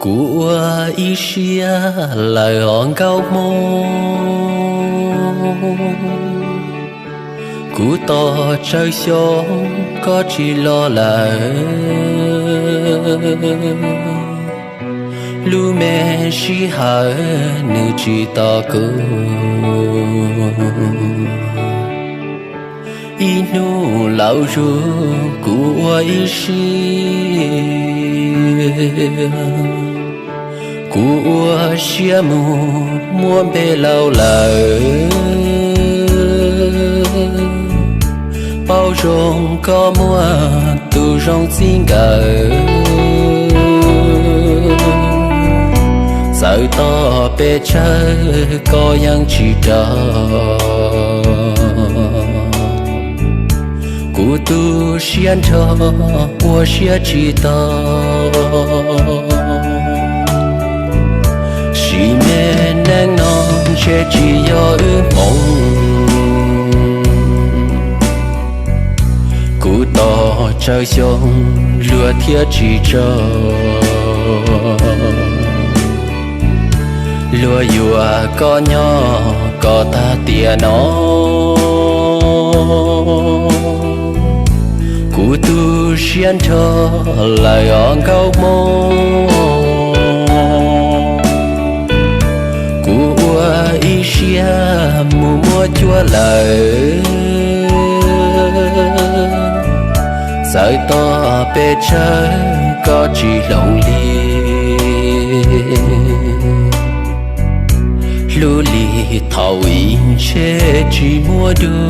Kuv ua ib siab lawm os nkauj Hmoob, kuv tos tsawg xyoo koj tsis los lawm. Lub me sij hawm nws tsis tos kuv, ib hnub laus zug kuv ua ib siab. Kuv ua siab mus muab npe laus lawm, paub zoo koj muaj tus zoo txij nkawm, txawm tos pes tsawg koj yeej tsis rov. Kuv tu siab nrho ua siab tsis tau, sim me neej no ntshe tsis yog wb hmoov. Kuv tos tsawg xyoo luag thiaj tsis tso, luag yuam koj nyob kom tag tiam no. Kuv tu siab nrho lawm os nkauj Hmoob, kuv ua ib siab mus muab cuab lawm, txawm tos pes tsawg koj tsis hloov li. Hlub li thaum ub ntshe tsis muaj dua,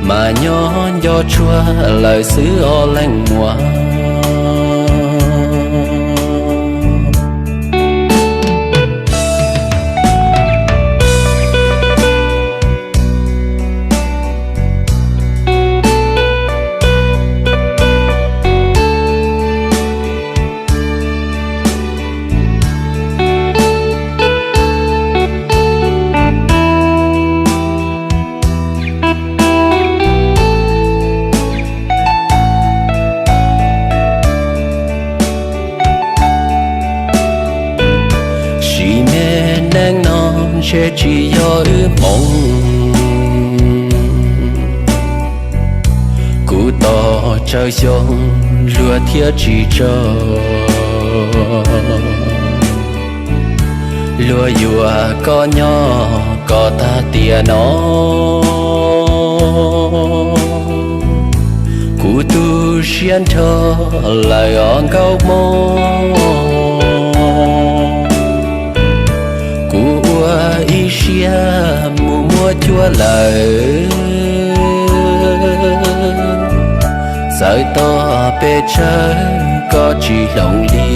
mas nyob nco tshua lawm xwb os leej muam. Sim me neej no ntshe tsis yog wb hmoov. Kuv tos tsawg xyoo luag thiaj tsis tso, luag yuam koj nyob kom tag tiam no. Kuv tu siab nrho lawm os nkauj Hmoob, kuv ua ib siab mus muab cuab lawm, txawm tos pes tsawg koj tsis hloov li.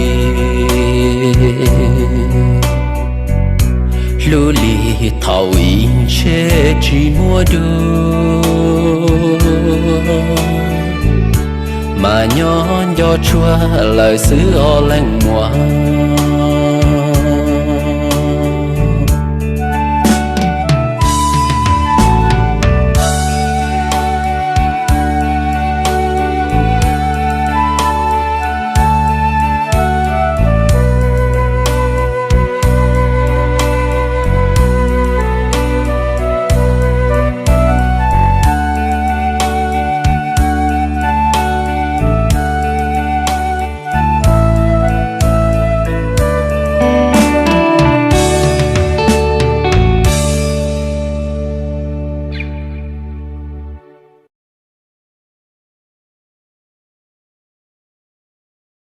Hlub li thaum ub ntshe tsis muaj dua, mas nyob nco tshua lawm xwb os leej muam.